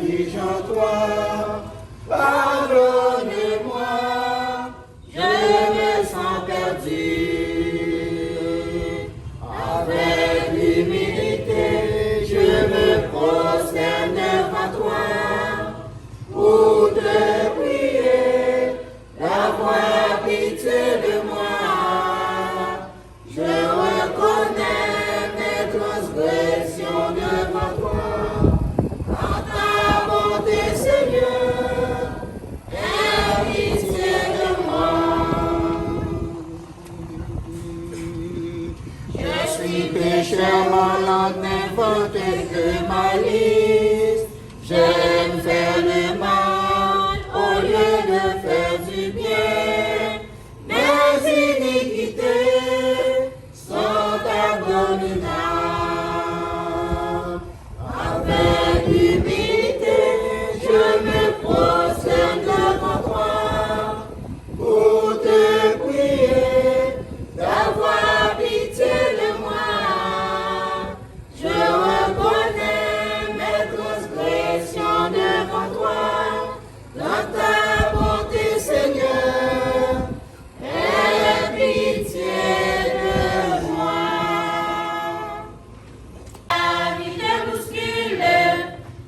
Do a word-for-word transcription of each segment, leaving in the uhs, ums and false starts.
Jean trois, pardonne-moi, je me sens perdu. Avec humilité, je me prosterne devant toi pour te prier d'avoir pitié de moi. Je reconnais mes transgressions devant toi. Dans ta bonté, Seigneur, aie pitié de moi. Je suis pécheur, malade, n'invente que malice. J'aime faire le mal au lieu de faire du bien. Mes iniquités sont abominables. Avec humilité, je me prosterne devant toi pour te prier d'avoir pitié de moi. Je reconnais mes transgressions devant toi. Dans ta bonté, Seigneur, aie pitié de moi. La vie te bouscule,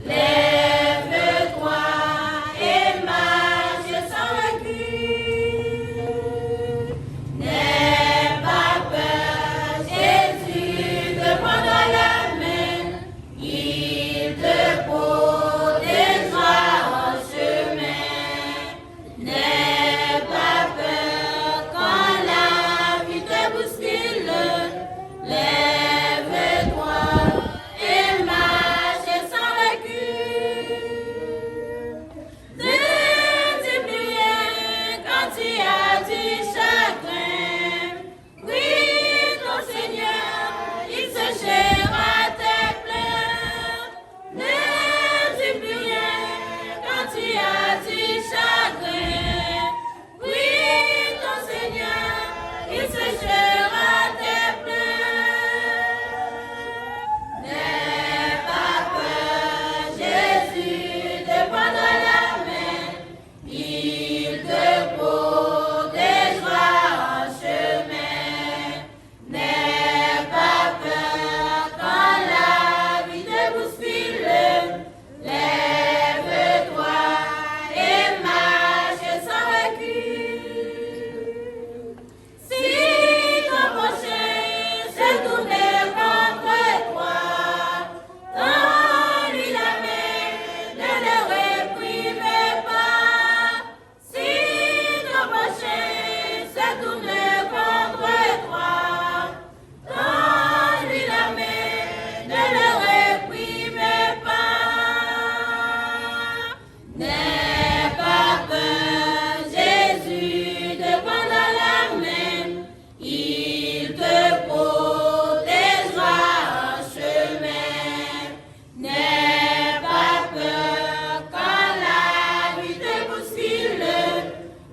lève-toi et marche sans recul. N'aie pas peur, Jésus te prend dans la main, il te protégera en chemin. N'aie pas peur quand la vie te bouscule. Lève-toi et marche sans recul. Ne dis plus rien quand tu as du chagrin. Prie ton Seigneur, il séchera tes pleurs. Ne dis plus rien quand tu as du chagrin. Prie ton Seigneur, il séchera tes pleurs. N'aie pas peur, Jésus te prend dans la main, il te protégera en chemin. N'aie pas peur quand la vie te bouscule. Lève-toi et marche sans recul. Si ton prochain se tourne contre toi, tends-lui la main, ne le réprime pas. Si ton prochain se tourne contre toi, tends-lui la main, ne le réprime pas. N'aie pas peur, Jésus te prend dans la main, il te protégera en chemin. N'aie pas peur quand la vie te bouscule.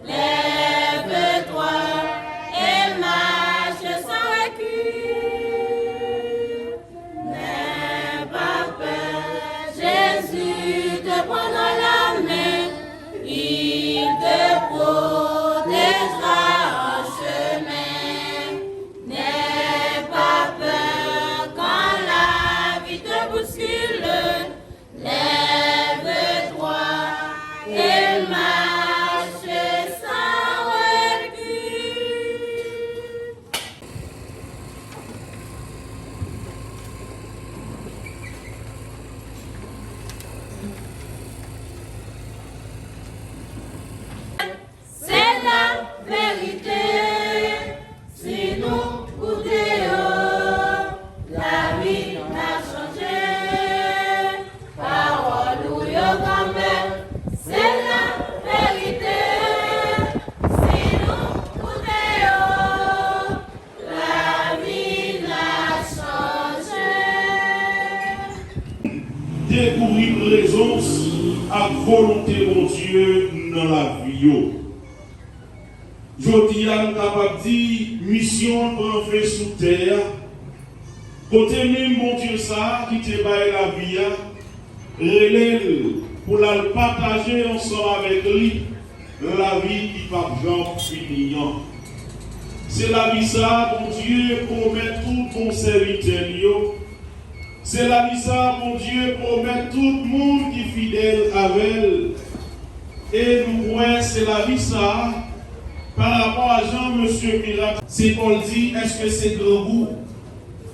Lève-toi et marche sans recul. N'aie pas peur, Jésus te prend dans la main. Il te protégera en chemin. N'aie pas peur quand la vie te bouscule. Lève-toi et marche sans recul. Se laverite. Si nou koute yo, lavi n ap chanje. Pawòl ou yo kanmenm, se laverite. Si nou koute yo, lavi n ap chanje. Dekouvri prezans ak volonte Bondye nan lavi yo. Jodi a, nou kapab di misyon an pran fen sou tè a, kote menm Bondye sa a ki te bay lavi a rele l pou l al pataje ansanm avèk li lavi ki p ap janm fini an. Se lavi sa a Bondye pwomèt tout bon sèvitè li yo. Se lavi sa a Bondye pwomèt tout moun ki fidèl avè l. E nou wè se lavi sa a, pa rapò a jan mesye Mirak, se Pòl di, èske se grangou?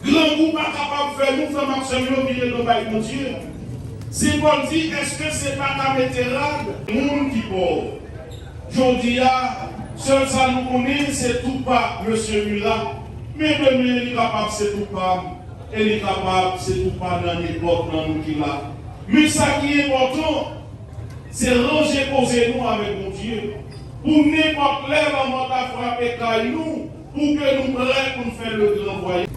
Grangou pa kapab fè nou, frè m ak sè m yo, vire do bay Bondye. Se Pòl di, èske se pa ta mete rad moun ki pòv? Jodi a, sèl sa nou konnen, se tou pa mesye Mirak. Men demen, li kapab se tou pa m. E li kapab se tou pa nan nenpòt nan nou ki la. Men sa ki enpòtan, se ranje koze nou avèk Bondye. Pou nenpòt lè lanmò ta frape kay nou, pou ke nou prè pou n fè le gran vwayaj.